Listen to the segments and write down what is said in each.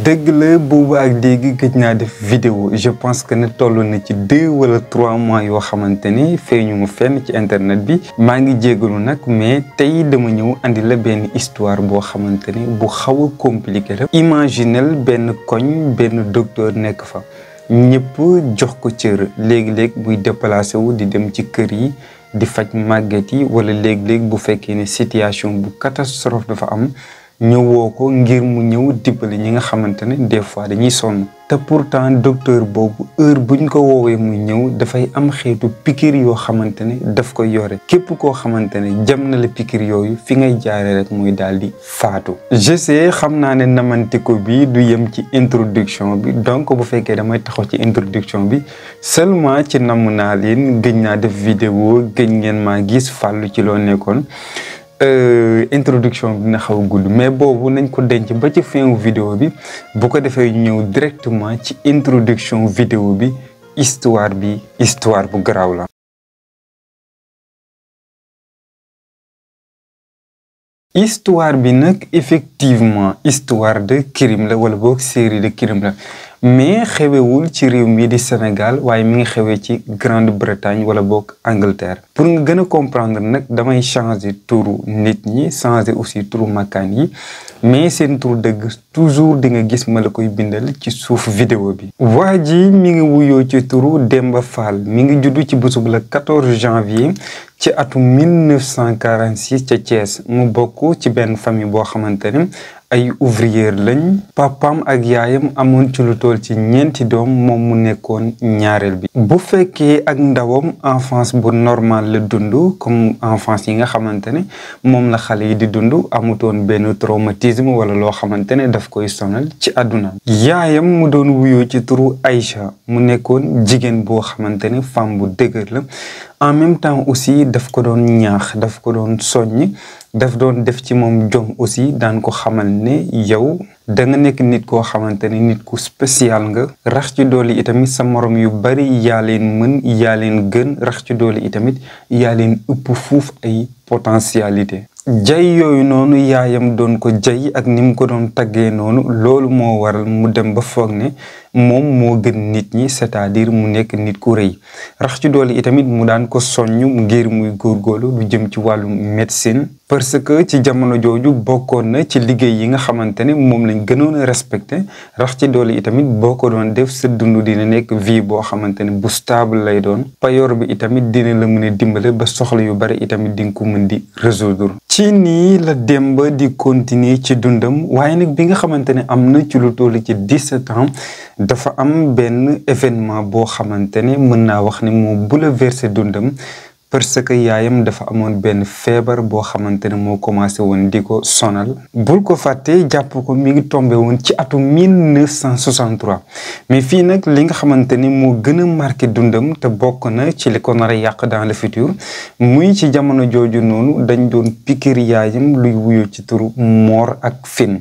dëgg la boobu ak léegi gëj naa def vidéo je pense que ne toll na ci 2 wala 3 mois yoo xamante ni feeñu mu fenn ci internet bi maa ngi jégalu nag mais tey dama ñëw andi la benn histoire boo xamante ni bu xaw a compliqué la. imaginel benn koñ benn docteur nekk fa ñëpp jox ko cër léegi-léeg buy déplacé wu di dem ci kër yi di faj màgget yi wala léeg-léeg bu fekkee ne situation bu catastrophe dafa am ñëwoo ko ngir mu ñëw dimbali ñi nga xamante ne des fois dañuy sonn te pourtant docteur boobu heure buñ ko woowee muy ñëw dafay am xeetu piqûre yoo xamante ne daf koy yore képp koo xamante ne jam na la piqûre yooyu fi ngay jaaree rek muy daal di faatu. je sais xam naa ne namantiko bi du yem ci introduction bi donc bu fekkee damay taxaw ci introduction bi seulement ci namm naa leen gëj naa def vidéo gëj ngeen maa gis fàllu ci loo nekkoon. introduction bi na xaw a gudd mais boobu nañ ko denc ba ci fin vidéo bi bu ko defee ñëw directement ci introduction vidéo bi histoire bu garaaw la. histoire bi nag effectivement histoire de crime la wala boog série de crime la mais xewewul ci réew mi di Sénégal waaye mi ngi xewee ci Grande-Bretagne wala boog Angleterre. pour nga gën a comprendre nag damay changer turu nit ñi changer aussi turu makkaan yi mais seen tur dëgg toujours di nga gis ma la koy bindal ci suuf vidéo bi. waa ji mi ngi wuyoo ci turu Demba Fall mi ngi juddu ci bésub la 14 janvier ci atum 1946 ca Thiès mu bokk ci benn famille boo xamante ne ay ouvrier lañ papam ak yaayam amoon ci lu toll ci 4 doom moom mu nekkoon ñaareel bi. bu fekkee ak ndawam enfance bu normal la dund comme enfance yi nga xamante ne moom la xale yi di dund amutoon benn traumatisme wala loo xamante ne daf koy sonal ci àdduna. yaayam mu doon wuyoo ci turu Aïcha mu nekkoon jigéen boo xamante ne femme bu dëgër la en même temps aussi daf ko doon ñaax daf ko doon soññ daf doon def ci moom jom aussi daan ko xamal ne yow da nga nekk nit koo xamante ne nit ku spécial nga rax ci doole itamit sa morom yu bari yaa leen mën yaa leen gën rax ci doole itamit yaa leen ëpp fuuf ay potentialité. jay yooyu noonu yaayam doon ko jay ak ni mu ko doon taggee noonu loolu moo waral mu dem ba foog ne moom moo gën nit ñi c'est-à-dire mu nekk nit ku rëy rax ci doole itamit mu daan ko soññ ngir muy góorgóorlu lu jëm ci wàllu médecine parce que ci jamono jooju bokkoon na ci liggéey yi nga xamante ne moom lañ gënoon a respecté rax ci doole itamit boo ko doon def sa dund dina nekk vie boo xamante ne bu stable lay doon payoor bi itamit dina la mën a dimbale ba soxla yu bari itamit di nga ko mën di résoudre. ci nii la Demba di continuer ci dundam waaye nag bi nga xamante ne am na ci lu toll ci 17 ans dafa am benn événement boo xamante ne mën naa wax ne moo bouleversé dundam parce que yaayam dafa amoon benn feebar boo xamante ne moo commencé woon di ko sonal bul ko fàtte jàpp ko mi ngi tombé woon ci atum 1963 mais fii nag li nga xamante ne moo gën a marqué dundam te bokk na ci li ko nar a yàq dans le futur muy ci jamono jooju noonu dañ doon piqûre yaayam luy wuyoo ci turu Mor ak Fin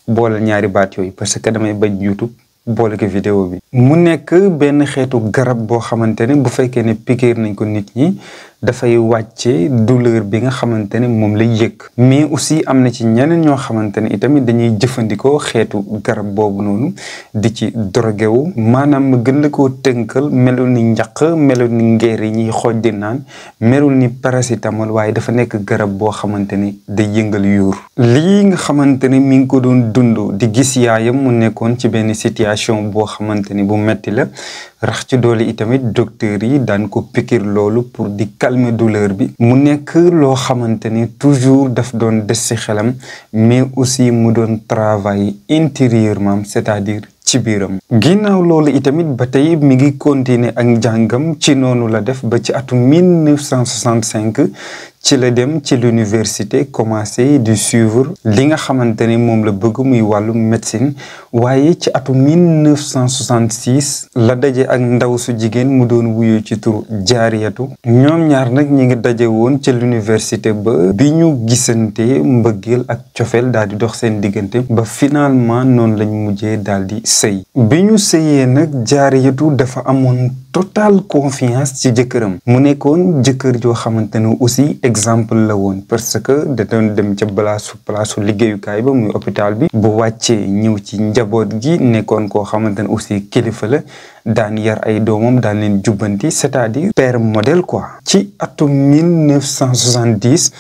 boole ñaari baat yooyu parce que damay bañ YouTube boole ko vidéo bi. mu nekk benn xeetu garab boo xamante ne bu fekkee ne piqûre nañ ko nit ñi dafay wàcce douleur bi nga xamante ne moom lay yëg mais aussi am na ci ñeneen ñoo xamante ne itamit dañuy jëfandikoo xeetu garab boobu noonu di ci drogué wu maanaam ma gën la koo tënkal melul ni njaq melul ni ngeer yi ñuy xooj di naan melul ni paracétamol waaye dafa nekk garab boo xamante ne day yëngal yuur. lii nga xamante ne mi ngi ko doon dund di gis yaayam mu nekkoon ci benn situation boo xamante ni bu metti la rax ci doole itamit docteur yi daan ko piqûre loolu pour di calmer douleur bi mu nekk loo xamante ni toujours daf doon des ci xelam mais aussi mu doon travailler intérieurement c'est-à-dire ci biiram. ginnaaw loolu itamit ba tey mi ngi continuer ak njàngam ci noonu la def ba ci atum 1965 ci la dem ci l'université commencé di suivre li nga xamante ne moom la bëgg muy wàllu médecine waaye ci atum 1966 la daje ak ndaw su jigéen mu doon wuyoo ci turu Jaariyatu ñoom ñaar nag ñi ngi daje woon ci l'université ba bi ñu gisante mbëggeel ak cofeel daal di dox seen diggante ba finalement noonu lañ mujjee daal di sëy bi ñu sëyee nag Jaariyatu dafa amoon total confiance ci jëkkëram mu nekkoon jëkkër joo xamante ne aussi exemple la woon parce que da doon dem ca palaasu liggéeyukaay ba muy hôpital bi bu wàccee ñëw ci njaboot gi nekkoon koo xamante ne aussi kilifa la daan yar ay doomam daan leen jubbanti c'est-à-dire père modèle quoi. ci atum 1970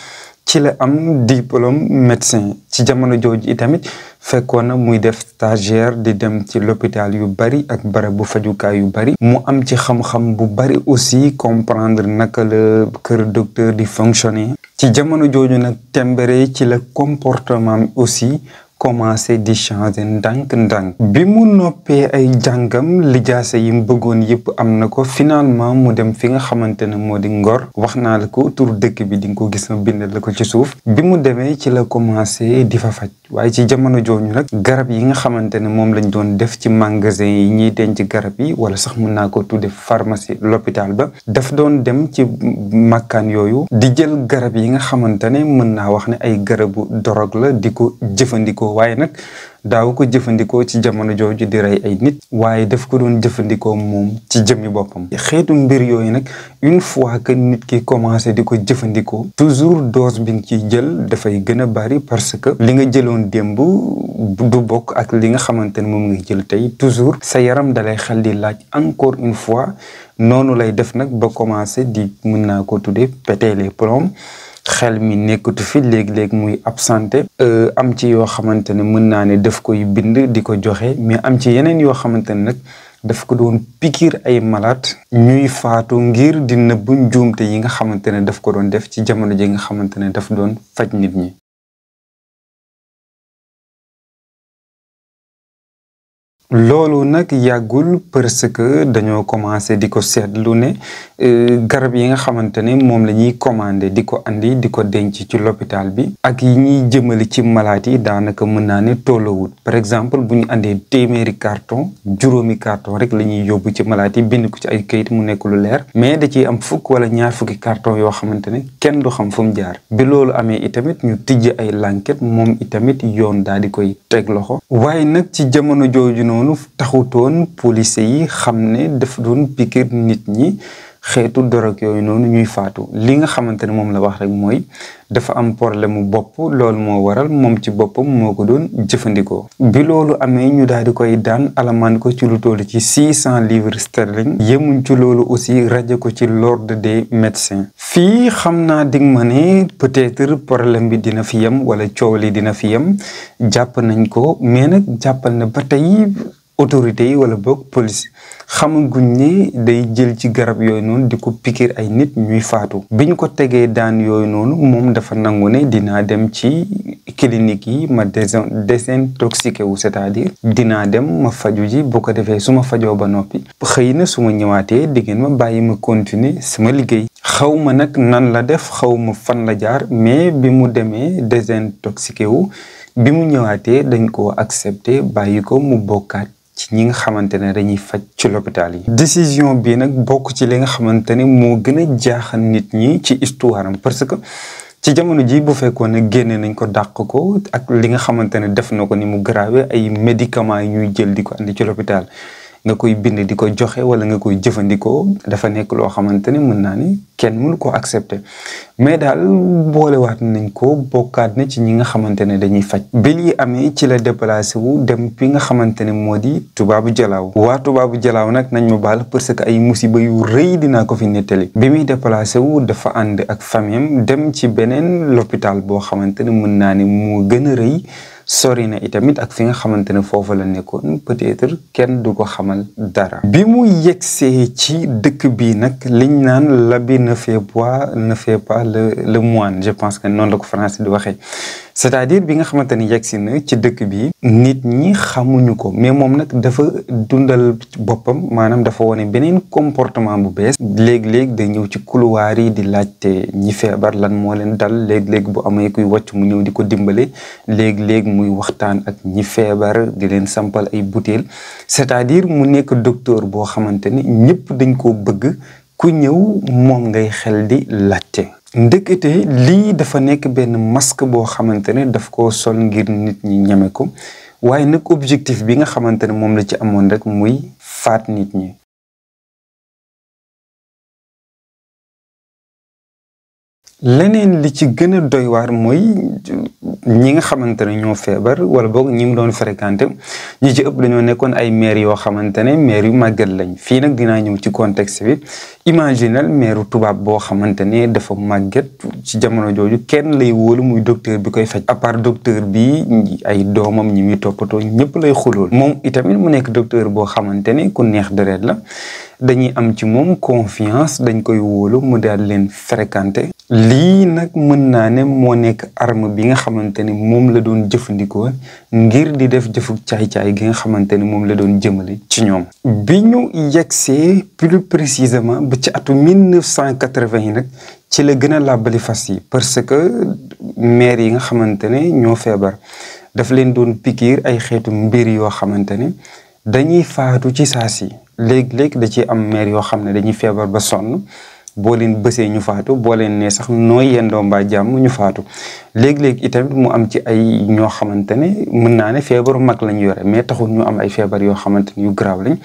ci la am diplôme médecin ci jamono jooju itamit fekkoon na muy def stagiaire di dem ci l'hôpital yu bari ak barab bu fajukaay yu bari mu am ci xam-xam bu bari aussi comprendre naka la kër docteur di fonctionner ci jamono jooju nag tembere ci la comportement aussi commencé di changer ndànk-ndànk bi mu noppee ay jàngam lijaasa yi mu bëggoon yëpp am na ko finalement mu dem fi nga xamante ne moo di Ngor wax naa la ko tur dëkk bi di nga ko gis ma bindal la ko ci suuf bi mu demee ci la commencé di fa faj waaye ci jamono jooju nag garab yi nga xamante ne moom lañ doon def ci magasin yi ñiy denc garab yi wala sax mën naa ko tudde pharmacie l'hôpital ba daf doon dem ci makkaan yooyu di jël garab yi nga xamante ne mën naa wax ne ay garabu dorog la di ko jëfandikoo waaye nag daaw ko jëfandikoo ci jamono jooju di rey ay nit waaye daf ko doon jëfandikoo moom ci jëmmi boppam xeetu mbir yooyu nag une fois que nit ki commencé di ko jëfandikoo toujours dose bi nga ciy jël dafay gën a bari parce que li nga jëloon démb du bokk ak li nga xamante ne moom nga jël tey toujours sa yaram dalay xel di laaj encore une fois noonu lay def nag ba commencé di mën naa ko tuddee péter les plombs xel mi nekkatu fi léegi-léegi muy absenté am ci yoo xamante ne mën naa ne daf koy bind di ko joxe mais am ci yeneen yoo xamante ne nag daf ko doon pikiir ay malade ñuy faatu ngir di nëbb njuumte yi nga xamante ne daf ko doon def ci jamono ji nga xamante ne daf doon faj nit ñi. loolu nag yàggul parce que dañoo commencé di ko seetlu ne garab yi nga xamante ne moom la ñuy commandé di ko andi di ko denc ci l'hôpital bi ak yi ñuy jëmale ci malaat yi daanaka mën naa ne tolloowut par exemple bu ñu andee téeméeri carton juróomi carton rek la ñuy yóbbu ci malaat yi bind ko ci ay kayit mu nekk lu leer mais da ciy am fukk wala ñaar fukki carton yoo xamante ne kenn du xam fu mu jaar bi loolu amee itamit ñu tijj ay l'enquête moom itamit yoon daal di koy teg loxo waaye nag ci jamono jooju noonu taxutoon police yi xam ne dafa doon piquer nit ñi xeetu dorog yooyu noonu ñuy faatu li nga xamante ne moom la wax rek mooy dafa am problème mu bopp loolu moo waral moom ci boppam moo ko doon jëfandikoo bi loolu amee ñu daal di koy daan alamaan ko ci lu toll ci 600 livres sterling yemuñ ci loolu aussi rajo ko ci l'ordre des médecins fii xam naa dig ma ne peut-être problème bi dina fi yem wala coow li dina fi yem jàpp nañ ko mais nag jàppal na ba tey autorités yi wala boog police xamaguñ ne day jël ci garab yooyu noonu di ko piquer ay nit ñuy faatu biñ ko tegee daan yooyu noonu moom dafa nangu ne dinaa dem ci clinique yi ma désintoxiqué wu c'est-à-dire dinaa dem ma faju ji bu ko defee su ma fajoo ba noppi xëy na su ma ñëwaatee di ngeen ma bàyyi ma continuer sama liggéey xaw ma nag nan la def xaw ma fan la jaar mais bi mu demee désintoxiqué wu bi mu ñëwaatee dañ koo accepté bàyyi ko mu bokkaat ci ñi nga xamante ne dañuy faj ci l'hôpital yi décision bi nag bokk ci li nga xamante ne moo gën a jaaxal nit ñi ci histoire am parce que ci jamono ji bu fekkoon ne génne nañ ko dàq ko ak li nga xamante ne def na ko ni mu grave ay médicaments yi ñuy jël di ko andi ci l'hôpital nga koy bind di ko joxe wala nga koy jëfandikoo dafa nekk loo xamante ne mën naa ni kenn mënu ko accepter mais daal boolewaat nañ ko bokkaat na ci ñi nga xamante ne dañuy faj bi lii amee ci la déplacé wu dem fi nga xamante ne moo di Tubaabu Jalaaw waa Tubaabu Jalaaw nag nañ ma baal parce que ay musiba yu rëy dinaa ko fi nettali bi muy déplacé wu dafa ànd ak famille dem ci beneen l'hôpital boo xamante ne mën naa ne moo gën a rëy sori na itamit ak fi nga xamante ne foofu la nekkoon peut-être kenn du ko xamal dara bi mu yegsee ci dëkk bi nag liñ naan l'habit ne fait pas le moine je pense que noonu la ko français di waxee c'est-à-dire bi nga xamante ne yegsi na ci dëkk bi nit ñi xamuñu ko mais moom nag dafa dundal boppam maanaam dafa wone beneen comportement bu bees léeg-léeg day ñëw ci couloir yi di laajte ñi feebar lan moo leen dal léeg-léeg bu amee kuy wàcc mu ñëw di ko dimbale léeg-léeg muy waxtaan ak ñi feebar di leen sampal ay butéel c'est-à-dire mu nekk docteur boo xamante ne ñëpp dañ koo bëgg ku ñëw moom ngay xel di laajte ndekete lii dafa nekk benn masque boo xamante ne daf koo sol ngir nit ñi ñeme ko waaye nag objectif bi nga xamante ne moom la ci amoon rek muy faat nit ñi. leneen li ci gën a doy waar mooy ñi nga xamante ne ñoo feebar wala boog ñi mu doon fréquenté ñi ci ëpp dañoo nekkoon ay maire yoo xamante ne maire yu màggat lañ. fii nag dinaa ñëw ci contexte bi imaginal maire tubaab boo xamante ne dafa màggat ci jamono jooju kenn lay wóolu muy docteur bi koy faj. à part docteur bi ay doomam ñi muy toppatoo ñëpp lay xulool. moom itamit mu nekk docteur boo xamante ne ku neex deret la. dañuy am ci moom confiance dañ koy wóolu mu daal leen fréquenté. lii nag mën naa ne moo nekk arme bi nga xamante ne moom la doon jëfandikoo ngir di def jëfu caay-caay gi nga xamante ne moom la doon jëmale ci ñoom. bi ñu yegsee plus précisément ba ci atu 1980 yi nag ci la gën a làbbali fas yi parce que maire yi nga xamante ne ñoo feebar daf leen doon pikiir ay xeetu mbir yoo xamante ne dañuy faatu ci saa si. léeg-léeg da ci am maire yoo xam ne dañuy feebar ba sonn boo leen bësee ñu faatu boo leen nee sax noo yendoo mbaa jàmm ñu faatu. léeg-léeg itamit mu am ci ay ñoo xamante ne mën naa ne feebaru mag lañ yore mais taxul ñu am ay feebar yoo xamante ne yu grave lañ.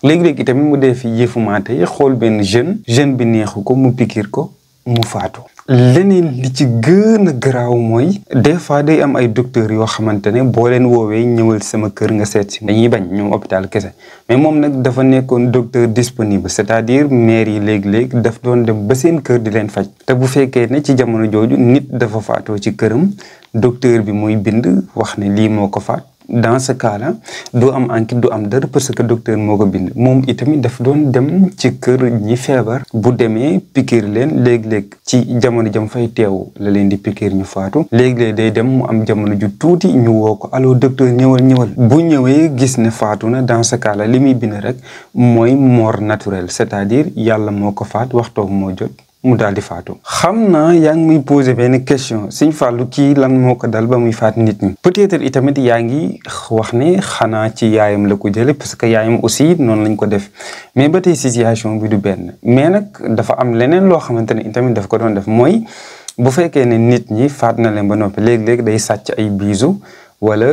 léeg-léeg itamit mu dee fi yëfumaate yi xool benn jeune bi neexu ko mu pikiir ko mu faatu. leneen li ci gën a garaaw mooy des fois day am ay docteurs yoo xamante ne boo leen woowee ñëwal sama kër nga seet si dañuy bañ ñoom hôpital kese mais moom nag dafa nekkoon docteur disponible c'est-à-dire maire yi léeg-léeg daf doon dem ba seen kër di leen faj. te bu fekkee ne ci jamono jooju nit dafa faatoo ci këram docteur bi muy bind wax ne lii moo ko faat. dans ce cas là du am enquête du am dara parce que docteur moo ko bind. moom itamit daf doon dem ci kër ñi feebar bu demee pikiir leen léeg-léeg ci jamono jam fay teew la leen di pikiir ñu faatu. léeg-léeg day dem mu am jamono ju tuuti ñu woo ko allo docteur ñëwal bu ñëwee gis ne faatu na dans ce cas là li muy bind rek mooy mort naturelle c'est-à-dire yàlla moo ko faat waxtoom moo jot mu daal di faatu. xam naa yaa ngi muy posé benn question Sëñ Fallou kii lan moo ko dal ba muy faat nit ñi. peut-être itamit yaa ngi wax ne xanaa ci yaayam la ko jële parce que yaayam aussi noonu lañ ko def mais ba tey situation bi du benn. mais nag dafa am leneen loo xamante ne itamit daf ko doon def mooy bu fekkee ne nit ñi faat na leen ba noppi léeg-léeg day sàcc ay bijoux wala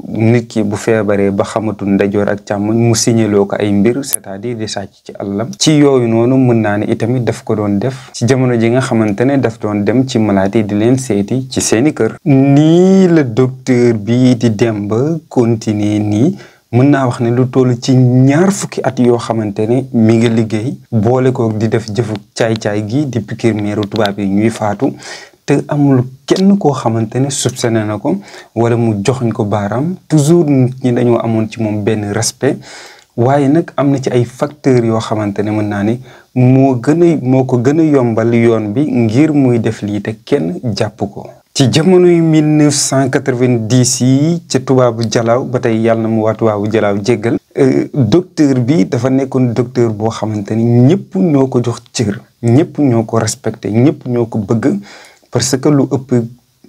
nit ki bu feebaree ba xamatul ndajoor ak càmmoñ mu signaloo ko ay mbir c'est-à-dire di sàcc ci àllam. ci yooyu noonu mën naa ne itamit daf ko doon def ci jamono ji nga xamante ne daf doon dem ci malade yi di leen seeti ci seeni kër. nii la docteur bi di dem ba continuer nii mën naa wax ne lu toll ci 2 fukki at yoo xamante ne mi ngi liggéey boole ko di def jëfu caay-caay gi di pikiir meeru tubaab yi ñuy faatu. te amul kenn koo xamante ne soupçonné na ko wala mu joxuñ ko baaraam toujours nit ñi dañoo amoon ci moom benn respect waaye nag am na ci ay facteurs yoo xamante ne mën naa ne moo ko gën a yombal yoon bi ngir muy def lii te kenn jàpp ko. ci jamonoy 1990 yi ca tubaabu jalaaw ba tey yàlla na mu waa tubaabu jalaaw jéggal docteur bi dafa nekkoon docteur boo xamante ni ñëpp ñoo ko jox cër ñëpp ñoo ko respecté ñëpp ñoo ko bëgg. parce que lu ëpp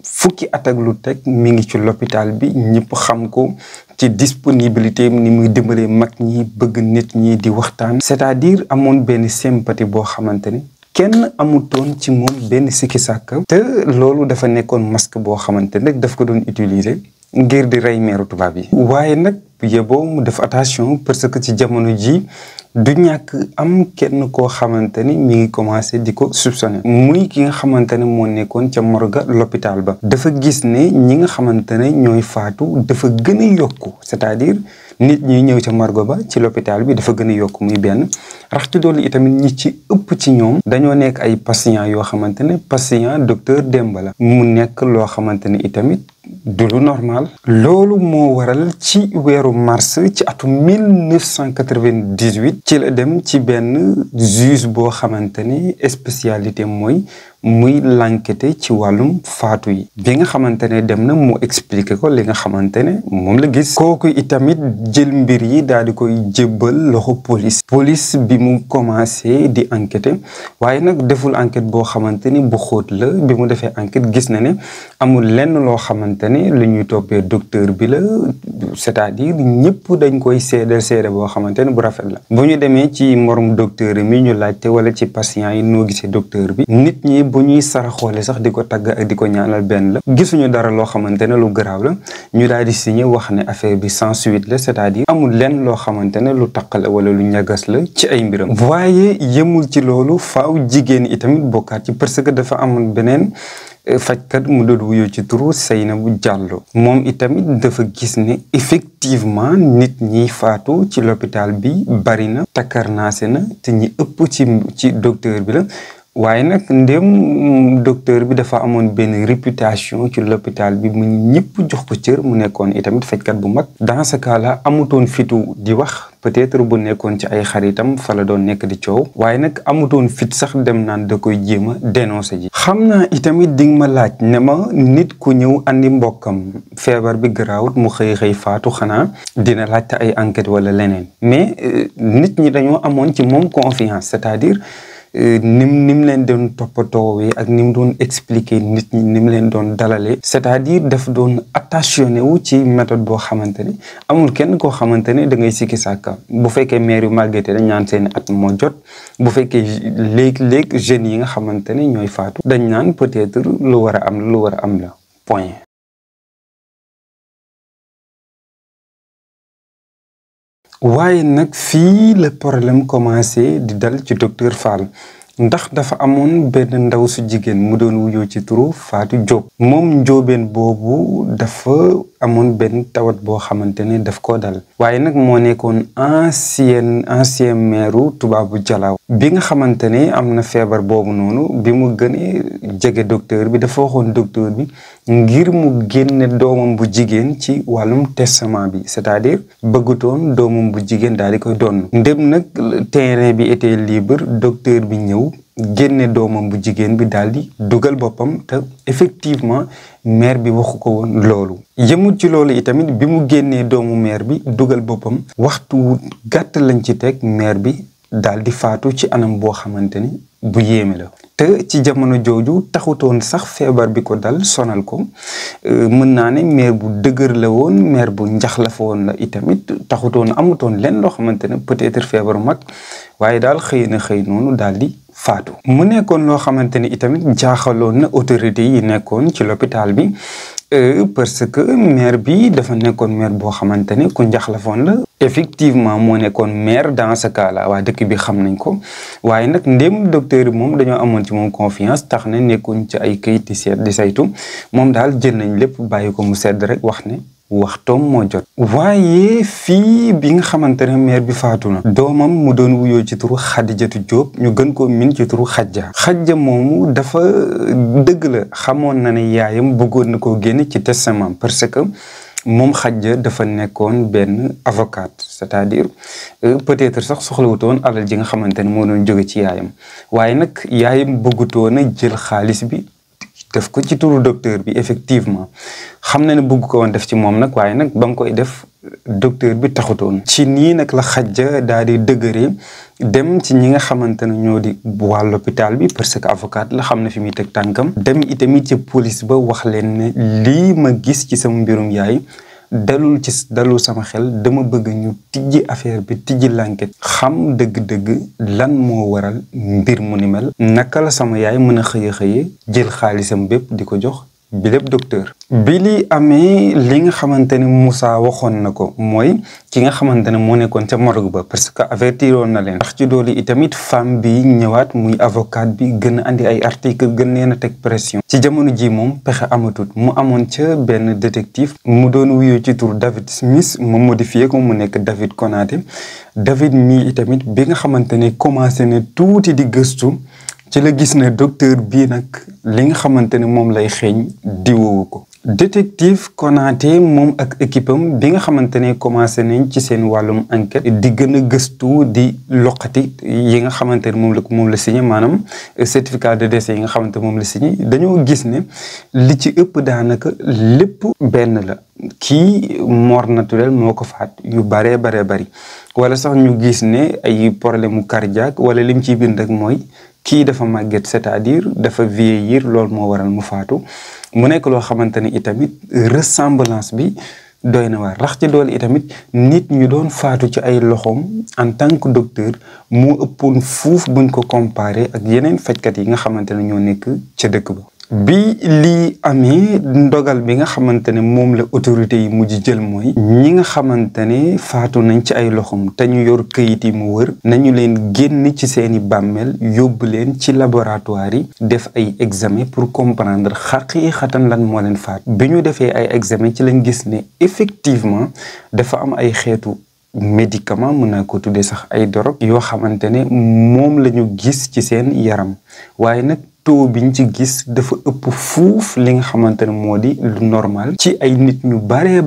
fukki at ak lu teg mi ngi ci l'hôpital bi ñëpp xam ko ci disponibilité ni muy dimbalee mag ñi bëgg nit ñi di waxtaan. c'est-à-dire amoon benn sympathie boo xamante ne kenn amutoon ci moom benn sikki sàkk. te loolu dafa nekkoon masque boo xamante ne daf ko doon utiliser ngir di rey meeru tubaab yi. waaye nag yeboo mu def attention parce que ci jamono ji du ñàkk am kenn koo xamante ni mi ngi commencé di ko soupçonner muy ki nga xamante ne moo nekkoon ca morgue l'hôpital ba. dafa gis ne ñi nga xamante ne ñooy faatu dafa gën a yokku c'est-à-dire nit ñi ñëw ca morgue ba ci l'hôpital bi dafa gën a yokku muy benn rax ci dolli itamit ñi ci ëpp ci ñoom dañoo nekk ay patients yoo xamante ne patient docteur Demba la mu nekk loo xamante ne itamit du lu normal. loolu moo waral ci weeru mars ci atum 1998 ci la dem ci benn juge boo xamante ni spécialité mooy muy l'enquête ci wàllum faatu yi. bi nga xamante ne dem na mu expliquer ko li nga xamante ne moom la gis. kooku itamit jël mbir yi daal di koy jébbal loxo police bi mu commencé di enquêter waaye nag deful enquête boo xamante ni bu xóot la. bi mu defee enquête gis na ne amul lenn loo xamante ne lu ñuy toppee docteur bi la c'est-à-dire ñëpp dañ koy seede boo xamante ne bu rafet la. bu ñu demee ci morom docteur mi ñu laajte wala ci patient yi noo gisee docteur bi nit ñi bu ñuy saraxoole sax di ko tagg ak di ko ñaanal benn la gisuñu dara loo xamante ne lu garaaw la ñu daal di signé wax ne affaire bi sans suite la c'est-à-dire amul lenn loo xamante ne lu taq la wala lu ñagas la ci ay mbiram waaye yemul ci loolu faaw jigéen itamit bokkaat ci parce que dafa amoon beneen fajkat mu doon wuyoo ci turu Seynabou Diallo moom itamit dafa gis ne effectivement nit ñiy faatu ci l'hôpital bi bari na takkarnaase na te ñi ëpp ci docteur bi la waaye nag ndéem docteur bi dafa amoon benn réputation ci l'hôpital bi mu ñëpp jox ko cër mu nekkoon itamit fajkat bu mag dans ce cas là amutoon fitu di wax peut-être bu nekkoon ci ay xaritam fa la doon nekk di coow waaye nag amutoon fit sax dem naan da koy jéem a dénoncer ji xam naa itamit di nga ma laaj ne ma nit ku ñëw andi mbokkam feebar bi garaawut mu xëy faatu xanaa dina laajte ay enquête wala leneen mais nit ñi dañoo amoon ci moom confiance c'est-à-dire nim leen doon toppatoowee ak nim doon expliquer nit ñi nim leen doon dalalee c'est-à-dire daf doon attentionné wu ci méthode boo xamante ne amul kenn koo xamante ne da ngay sikki sàkka bu fekkee maire yu màggete dañ naan seeni at moo jot bu fekkee léeg-léeg jeunes yi nga xamante ne ñooy faatu dañ naan peut-être lu war a am la point. waaye nag fii le problème commencé di dal ci docteur Fall ndax dafa amoon benn ndaw su jigéen mu doon wuyoo ci turu Fatou Diop moom njóobeen boobu dafa amoon benn tawat boo xamante ne daf koo dal waaye nag moo nekkoon ancien maire tubaabu Jalaaw bi nga xamante ne am na feebar boobu noonu bi mu gënee jege docteur bi dafa waxoon docteur bi ngir mu génne doomam bu jigéen ci wàllum testament bi c'est-à-dire bëggutoon doomam bu jigéen daal di koy donn ndem nag terrain bi était libre docteur bi ñëw génne doomam bu jigéen bi daal di dugal boppam te effectivement maire bi waxu ko woon loolu yëmut ci loolu itamit bi mu génnee doomu maire bi dugal boppam waxtu gàtt lañ ci teg maire bi daal di faatu ci anam boo xamante ni bu yéeme la te ci jamono jooju taxutoon sax feebar bi ko dal sonal ko mën naa ne maire bu dëgër la woon maire bu njaxlaf woon la itamit taxutoon amutoon lenn loo xamante ne peut-être feebaru mag waaye daal xëy noonu daal di faatu mu nekkoon loo xamante ni itamit jaaxaloon na autorités yi nekkoon ci l'hôpital bi parce que maire bi dafa nekkoon maire boo xamante ne ku njaxlafoon la effectivement moo nekkoon maire dans ce cas là waa dëkk bi xam nañ ko waaye nag ndéem docteur bi moom dañoo amoon ci moom confiance tax na nekkuñ ci ay kayit di seet di saytu moom daal jël nañ lépp bàyyi ko mu sedd rek wax ne waxtoom moo jot waaye fii bi nga xamante ne maire bi faatu na doomam mu doon wuyoo ci turu Xadijatu Jóob ñu gën koo min ci turu xajja moomu dafa dëgg la xamoon na ne yaayam bëggoon na koo génne ci testament parce que moom xajja dafa nekkoon benn avocate c'est-à-dire peut-être sax soxlawutoon alal ji nga xamante ne moo doon jóge ci yaayam waaye nag yaayam bëggutoon a jël xaalis bi def ko ci turu docteur bi effectivement xam na ne bëgg ko woon def ci moom nag waaye nag ba mu koy def docteur bi taxutoon ci nii nag la xajja daal di dëgëree dem ci ñi nga xamante ne ñoo di waa l'hôpital bi parce que avocat la xam na fi muy teg tànkam dem itamit ci police ba wax leen ne lii ma gis ci sama mbirum yaay dalul sama xel dama bëgg ñu tijji affaire bi tijji l'enquête xam dëgg-dëgg lan moo waral mbir mu ni mel naka la sama yaay mën a xëye jël xaalisam bépp di ko jox bi lépp docteur bi li amee li nga xamante ne Moussa waxoon na ko mooy ki nga xamante ne moo nekkoon ca morgue ba parce que avertiroon na leen ndax ci doolu itamit femme bi ñëwaat muy avocate bi gën a andi ay article gën leen a teg pression ci jamono ji moom pexe amatut mu amoon ca benn détective mu doon wuyoo ci tur David Smith mu modifié ko mu nekk David Konaté David mii itamit bi nga xamante ne commencé ne tuuti di gëstu ci la gis ne docteur bii nag li nga xamante ne moom lay xeeñ diwoowu ko détective Konaté moom ak équipe am bi nga xamante ne commencé nañ ci seen wàllum enquête di gën a gëstu di loqati yi nga xamante ne moom la signé maanaam certificat de décès yi nga xamante moom la signé dañoo gis ne li ci ëpp daanaka lépp benn la kii mort naturelle moo ko faat yu baree bari wala sax ñu gis ne ay problème mu cardiaque wala lim ciy bind rek mooy kii dafa màgget c'est-à-dire dafa vieillir loolu moo waral mu faatu mu nekk loo xamante ne itamit ressemblance bi doy na waar. rax ci doole itamit nit ñu doon faatu ci ay loxoom en tant que docteur moo ëppoon fuuf buñ ko comparé ak yeneen fajkat yi nga xamante ne ñoo nekk ca dëkk ba. bi lii amee ndogal bi nga xamante ne moom la autorité yi mujj jël mooy ñi nga xamante ne faatu nañ ci ay loxoom te ñu yor këyit yi mu wër nañu leen génn ci seeni bàmmeel yóbbu leen ci laboratoire yi def ay examen pour comprendre xaqiiqatan lan moo leen faat. bi ñu defee ay examen ci lañ gis ne effectivement dafa am ay xeetu médicament mën naa ko tuddee sax ay dorog yoo xamante ne moom la ñu gis ci seen yaram waaye nag taux biñ ci gis dafa ëpp fuuf li nga xamante ne moo di lu normal ci ay nit ñu bari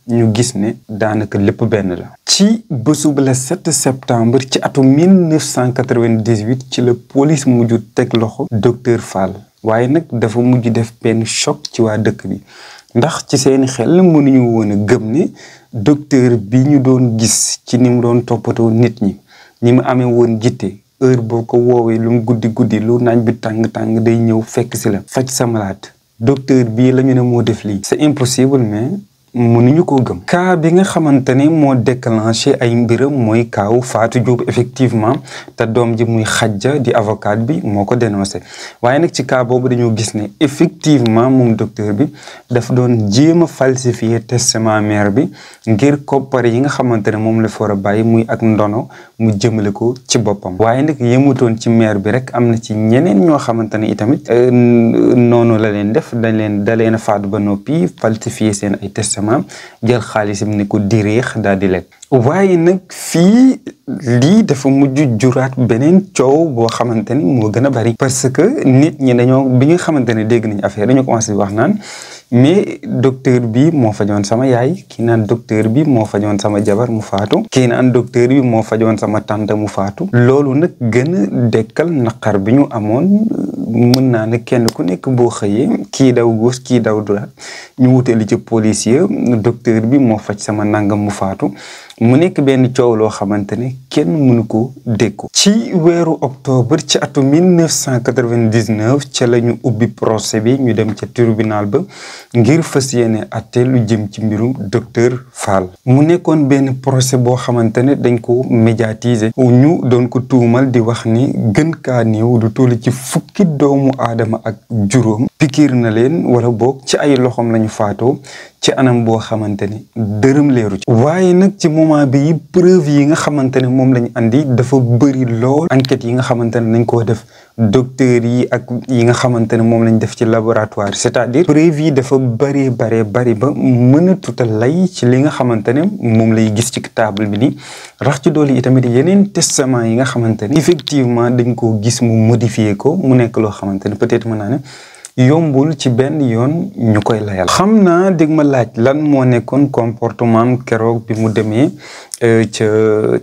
ñu gis ne daanaka lépp benn la. ci bésub le 7 septembre ci atum 1998 ci la police mujj teg loxo docteur Fall waaye nag dafa mujj def benn choc ci waa dëkk bi ndax ci seeni xel mënuñu woon a gëm ne docteur bi ñu doon gis ci ni mu doon toppatoo nit ñi ni mu amee woon jiite heure boo ko woowee lu mu guddi lu naaj bi tàng day ñëw fekk si la faj sa malade docteur bii la ñu ne moo def lii. c'est impossible mais mënuñu koo gëm. cas bi nga xamante ne moo déclenché ay mbiram mooy kaawu Fatou Diop effectivement te doom ji muy xajja di avocat bi moo ko dénoncé waaye nag ci cas boobu dañoo gis ne effectivement moom docteur bi daf doon jéem a falsifier testament mère bi ngir koppar yi nga xamante ne moom la fa war a bàyyi muy ak ndono mu jëmale ko ci boppam. waaye nag yemutoon ci mère bi rek am na ci ñeneen ñoo xamante ne itamit noonu la leen def da leen a faatu ba noppi falsifier seen ay testament jël xaalisam ne ko diriix daal di lekk. waaye nag fii lii dafa mujj juraat beneen coow boo xamante ni moo gën a bari. parce que nit ñi dañoo bi nga xamante ne dégg nañu affaire dañoo commencé wax naan mais docteur bi moo fajoon sama yaay kii naan docteur bi moo fajoon sama jabar mu faatu kii naan docteur bi moo fajoon sama tante mu faatu. loolu nag gën a dekkal naqar bi ñu amoon mën naa ne kenn ku nekk boo xëyee kii daw gauche kii daw droite ñu wutali ci policier docteur bi moo faj sama nangam mu faatu. mu nekk benn coow loo xamante ne kenn mënu ko dékku. ci weeru octobre ci atum 1999 ca la ñu ubbi procès bi ñu dem ca tribunal ba ngir fas yéene atte lu jëm ci mbirum docteur Fall. mu nekkoon benn procès boo xamante ne dañ ko médiatiser. ñu doon ko tuumal di wax ni gën kaa néew du toll ci fukki doomu aadama ak juróom. pikiir na leen wala boog ci ay loxoom lañu faatoo ci anam boo xamante ne dërëm leeru ci. waaye nag ci moment bi preuve yi nga xamante ne moom lañu andi dafa bëri lool. enquête yi nga xamante ne nañ koo def docteur yi ak yi nga xamante ne moom lañ def ci laboratoire c'est-à-dire preuve yi dafa bari ba mën a tuta lay ci li nga xamante ne moom lay gis ci table bi ni rax ci doole yi tamit yeneen testament yi nga xamante ne effectivement dañ koo gis mu modifier ko mu nekk loo xamante ne peut-être mën naa ne yombul ci benn yoon ñu koy layal. xam naa dégg ma laaj lan moo nekkoon comportement keroog bi mu demee ca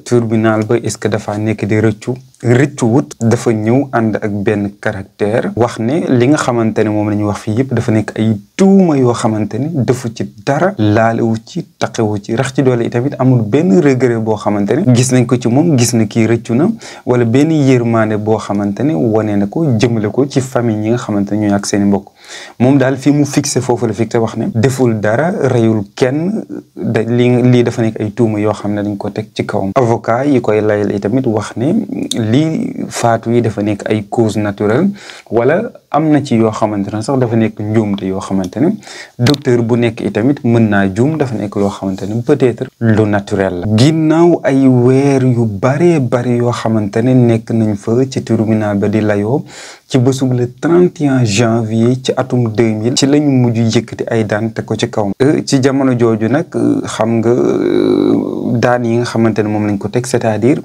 tribunal ba est-ce que dafa nekk di rëccu wut dafa ñëw ànd ak benn caractère wax ne li nga xamante ne moom la ñuy wax fii yëpp dafa nekk ay tuuma yoo xamante ne defu ci dara laalewu ci taqewu ci rax ci doole itamit amul benn regret boo xamante ne gis nañ ko ci moom gis na kii rëccu na wala benn yërmande boo xamante ne wane na ko jëmale ko ci famille ñi nga xamante ne ñooy ak seeni mbokk. moom daal fi mu fixé foofu la fixé wax ne deful dara reyul kenn lii dafa nekk ay tuuma yoo xam ne dañ ko teg ci kawam. avocat yi koy layal itamit wax ne lii faatu yi dafa nekk ay cause naturelle wala am na ci yoo xamante ne sax dafa nekk njuumte yoo xamante ne docteur bu nekk itamit mën naa juum dafa nekk loo xamante ne peut-être lu naturel la. ginnaaw ay weer yu bari yoo xamante ne nekk nañ fa ci tribunal ba di layoo ci bésub le 31 janvier ci atum 2000 ci lañu mujj yëkkati ay daan te ko ci kawam. ci jamono jooju nag xam nga daan yi nga xamante ne moom lañ ko teg c'est-à-dire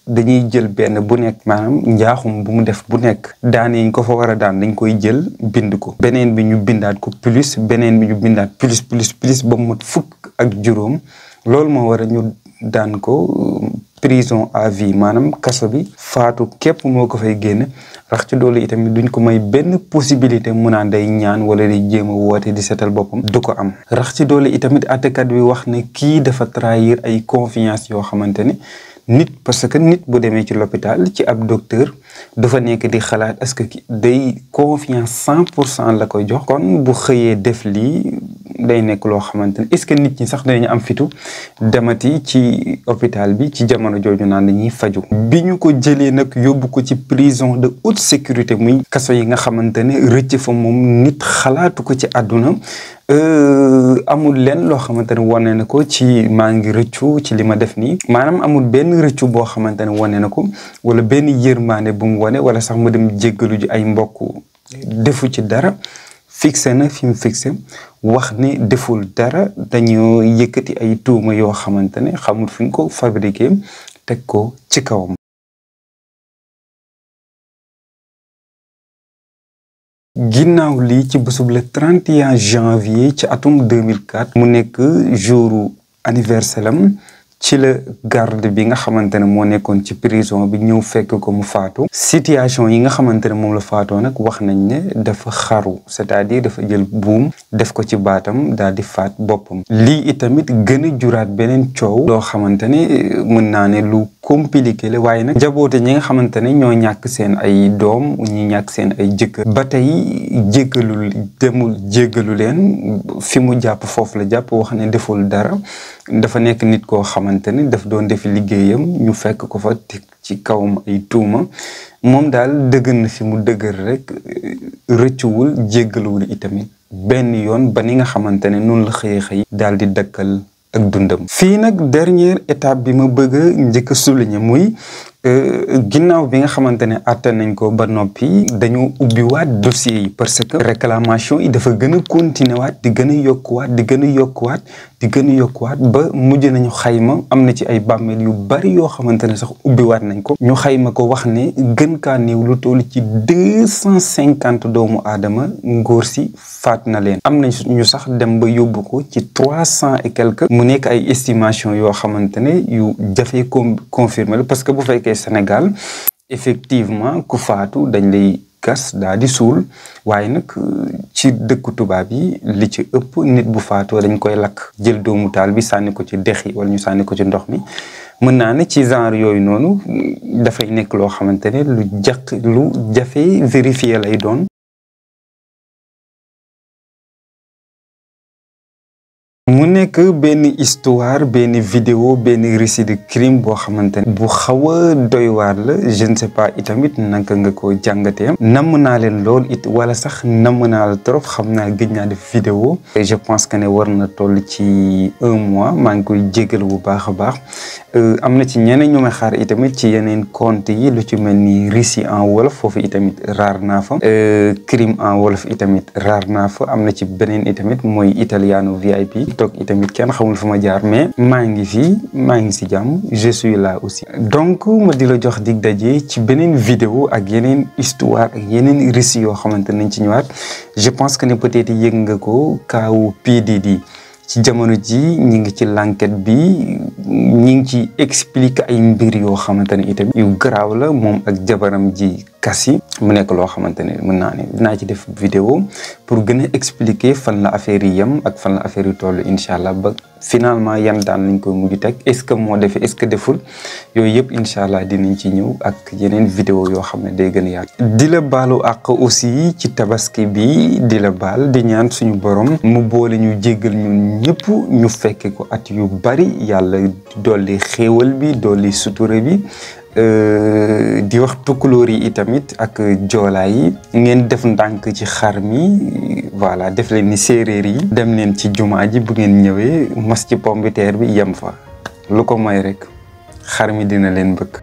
dañuy jël benn bu nekk maanaam njaaxum bu mu def bu nekk daan yi ñu ko fa war a daan dañ koy jël bind ko beneen bi ñu bindaat ko plus beneen bi ñu bindaat plus ba mu mat fukk ak juróom loolu moo war a ñu daan ko prison à vie maanaam kaso bi faatu képp moo ko fay génn rax ci doole itamit duñ ko may benn possibilité mu naan day ñaan wala day jéem a woote di seetal boppam du ko am. rax ci doole itamit àttekat bi wax ne kii dafa trahir ay confiance yoo xamante ne nit parce que nit bu demee ci l'hôpital ci ab docteur dafa nekk di xalaat est-ce que day confiance 100% la koy jox. kon bu xëyee def lii day nekk loo xamante ne est-ce que nit ñi sax dañu am fitu demati ci hôpital bi ci jamono jooju naan dañuy faju bi ñu ko jëlee nag yóbbu ko ci prison de haute sécurité muy kaso yi nga xamante ne rëcc fa moom nit xalaatu ko ci àdduna amul lenn loo xamante ne wane na ko ci maa ngi rëccu ci li ma def nii maanaam amul benn rëccu boo xamante ne wane na ko wala benn yërmaane bu mu wane wala sax mu dem jéggalu ji ay mbokk defu ci dara fixé na fi mu fixé wax ne deful dara dañoo yëkkati ay tuuma yoo xamante ne xamul fi ñu ko fabriqué teg ko ci kawam. ginnaaw lii ci bésub le 31 janvier ci atum 2004 mu nekk jouru anniversaire am ci la garde bi nga xamante ne moo nekkoon ci prison bi ñëw fekk ko mu faatu situation yi nga xamante ne moom la faatoo nag wax nañ ne dafa xaru c'est-à-dire dafa jël buum def ko ci baatam daal di faat boppam lii itamit gën a juraat beneen coow loo xamante ne mën naa ne lu compliqué la waaye nag njaboote ñi nga xamante ne ñoo ñàkk seen ay doom ñi ñàkk seen ay jëkkër ba tey jéggalu leen fi mu jàpp foofu la jàpp wax ne deful dara dafa nekk nit koo xamante ne daf doon def liggéeyam ñu fekk ko fa ci kawam ay tuuma moom daal dëgër na fi mu dëgër rek rëccuwul jéggaluwul itamit benn yoon ba ni nga xamante ne noonu la xëy daal di dëkkal ak dundam. fii nag dernière étape bi ma bëgg a njëkk a souligner muy ginnaaw bi nga xamante ne àtte nañ ko ba noppi dañoo ubbiwaat dossier yi parce que réclamation yi dafa gën a continuer waat di gën a yokkuwaat di gën a yokkuwaat di gën a yokkuwaat ba mujj nañu xayma am na ci ay bàmmeel yu bari yoo xamante ne sax ubbiwaat nañ ko ñu xayma ko wax ne gën kaa néew lu toll ci 250 doomu aadama ngóor si faat na leen am nañ ñu sax dem ba yóbbu ko ci 300 et quelques mu nekk ay estimation yoo xamante ne yu jafee confirmer la parce que bu fekkee Sénégal effectivement ku faatu dañ lay gas daa di suul waaye nag ci dëkku tubaab yi li ci ëpp nit bu faatoo dañ koy lakk jël doomu taal bi sànni ko ci dex yi wala ñu sànni ko ci ndox mi mën naa ne ci genre yooyu noonu dafay nekk loo xamante ne lu jafe vérifier lay doon. mu nekk benn histoire benn vidéo benn récit de crime boo xamante ne bu xaw a doy waar la je ne sais pas itamit naka nga ko jàngatee namm naa leen lool it wala sax namm naa la trop xam naa gëj naa def vidéo je pense que ne war na toll ci 1 mois maa ngi koy jégal bu baax a baax am na ci ñeneen ñu may xaar itamit ci yeneen compte yi lu ci mel ni récit en wolof foofu itamit raar naa fa crime en wolof itamit raar naa fa am na ci beneen itamit mooy Italiano VIP toog itamit kenn xamul fu ma jaar mais maa ngi fii maa ngi si jàmm je suis là aussi donc ma di la jox dig daje ci beneen vidéo ak yeneen histoire ak yeneen récit yoo xamante nañ ci ñëwaat je pense que ne peut-être yëg nga ko kaawu PDD ci jamono ji ñi ngi ci l'enquête bi ñi ngi ci expliquer ay mbir yoo xamante ne itamit yu garaaw la moom ak jabaram ji Kassi mu nekk loo xamante ne mën naa ne dinaa ci def vidéo pour gën a expliquer fan la affaire yi yem ak fan la affaire yi toll incha allah ba finalement yan daan lañ koy mujj teg est-ce que moo defee est-ce que deful yooyu yëpp incha allah dinañ ci ñëw ak yeneen vidéo yoo xam ne day gën a yaatu. di la baalu àq aussi ci tabaski bi di la baal di ñaan suñu borom mu boole ñu jéggal ñun ñëpp ñu fekke ko at yu bari yàlla dolli xéewal bi dolli sutura bi. di wax tukkulóor yi itamit ak joolaa yi ngeen def ndànk ci xar mi voilà def leen ni séeréer yi dem leen ci jumaa ji bu ngeen ñëwee mas ci pombiteer bi yem fa lu ko may rek xar mi dina leen bëgg